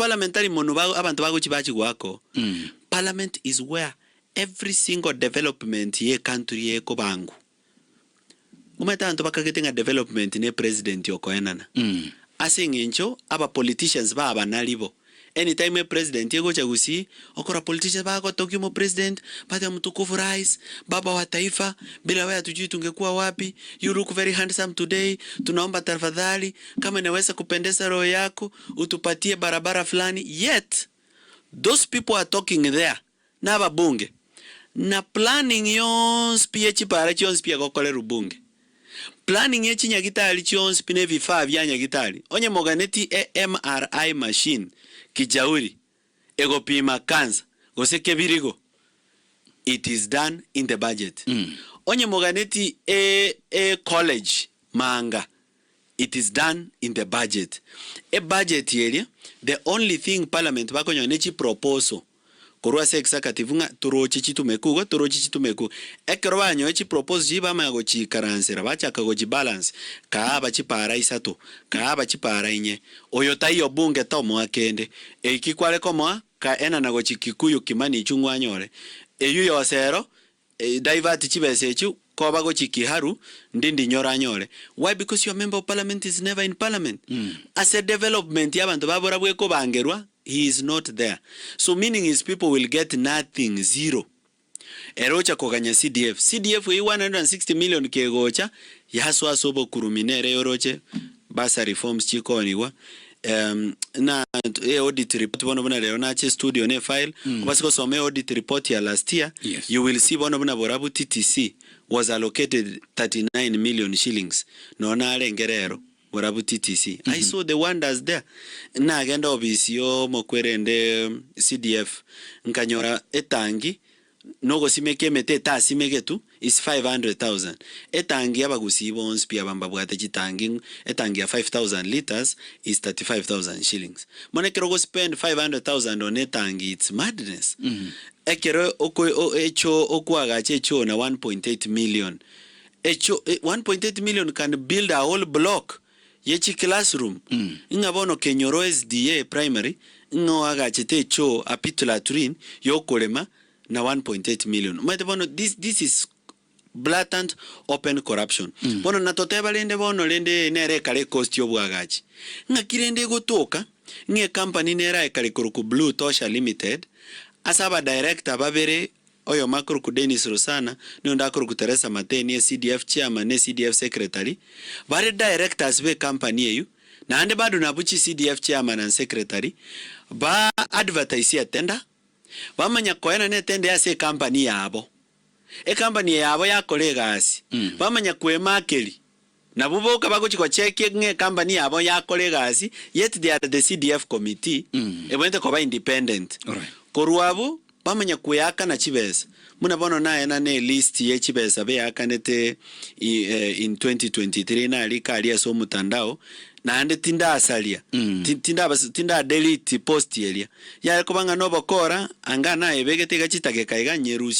parliament tari monwe ba abanto bagochi bachi goaka oo. Parliament is where every single development ye ecountry ekobangwa. Omanyete abanto bakagete ng'a development ne president okoenana. Ase eng'encho aba politicians baba naribo. Anytime e president egocha gusii, okora politicians bagotogia omo president, bateba mtukufu rais, baba wa taifa, bila wewe hatujui tungekuwa wapi, you look very handsome today, tunaomba tafadhali kama inaweza kupendeza roho yako utupatie barabara fulani, yet those people are talking there na ababunge, na planning yonsi pi ye chipara chionsi pi egokorerwa bunge, planning ye chinyagitari chionsi pi na ebifaa bia nyagitari, onye moganeti e MRI machine kijauri egopima cancer gose kebirigo, it is done in the budget. Onye moganeti e e college manga, it is done in the budget. E budget eria, the only thing parliament bakonyora ne chiproposal korwa ase executive ng'a toroche chitumeke igo, toroche chitumeke igo. Ekero banyoe chiproposal chiria bamanya gochiikaransera, bachaka gochibalance, kaa aba chipara isato, kaa aba chipara inye, oyo taiyo bunge tomoa kende, eki kware komoa, ka enana gochia Kikuyu Kimani Ichung'wa anyore, eywo yose ero, divert chibesa echio koba gochia Kiharu ndindi nyoro anyore. Why? Because your member of parliament is never in parliament. Ase development ya abanto ba barabwo ekobangerwa he is not there. So meaning his people will get nothing, zero. Ere ocha koganya CDF. CDF eyio 160 million kegocha yasoa ase obokurumi nere yoroche bursary forms chikoonigwa na audit report bono buna rero nache studio ne file obase gosoma audit report ya last year Yes. you will see bono buna borabu TTC was allocated 39 million shillings nonya narenge rero borabu TTC I saw the wonders there nagenda ofisi yo omokwerende CDF nkanyora etangi Nogosimeka emete etasimegetwe is 500,000. Etangi y'abagusii bonsi pi aba mbabwate chitangi, etangi ya 5,000 litres is 35,000 shillings. Bono ekero ogo spend 500,000 on etangi it's madness. Ekero oko o echoo okoagacha echoo na 1.8 million, echoo 1.8 million can build a whole block ye chi classroom. Ng'a bono Kenyoro SDA primary ng'a oagachete echoo a pit latrine yokorema na 1.8 million. Omanyete bono this this is blatant open corruption. Bono natoteba rende bono rende eye nere ekare ecost yobwagachi. Ng'aki rende egotoka ng'a ecompany nere ekare korokwa Blue Tosha Limited ase aba director babere Oyomo akorokwa Dennis Rosana, na oyonde akorokwa Teresa Mateni, eCDF chairman na eCDF secretary, bare directors be company eyio, naende bado nabwo chi CDF chairman and secretary, ba advertise etender, bamanya koenana etender ase ecompany yabo. Ecompany eye yabo yakora egasi, bamanya koemakeri, nabwo boka bagochi gochekia ng'a ecompany yabo yakora egasi, yet they are the CDF committee, ebwenerete koba independent. Alright. Korwa abwo, bamanya kweakana chibesa, buna bono naenana elist ye chibesa beakanete in 2023 narika aria ase omotandao, naende tindasaria, ti- tindabas tinda delete post eria, yare koba ng'a nobokora, anga nayebegete iga chidakika iga nyerusie.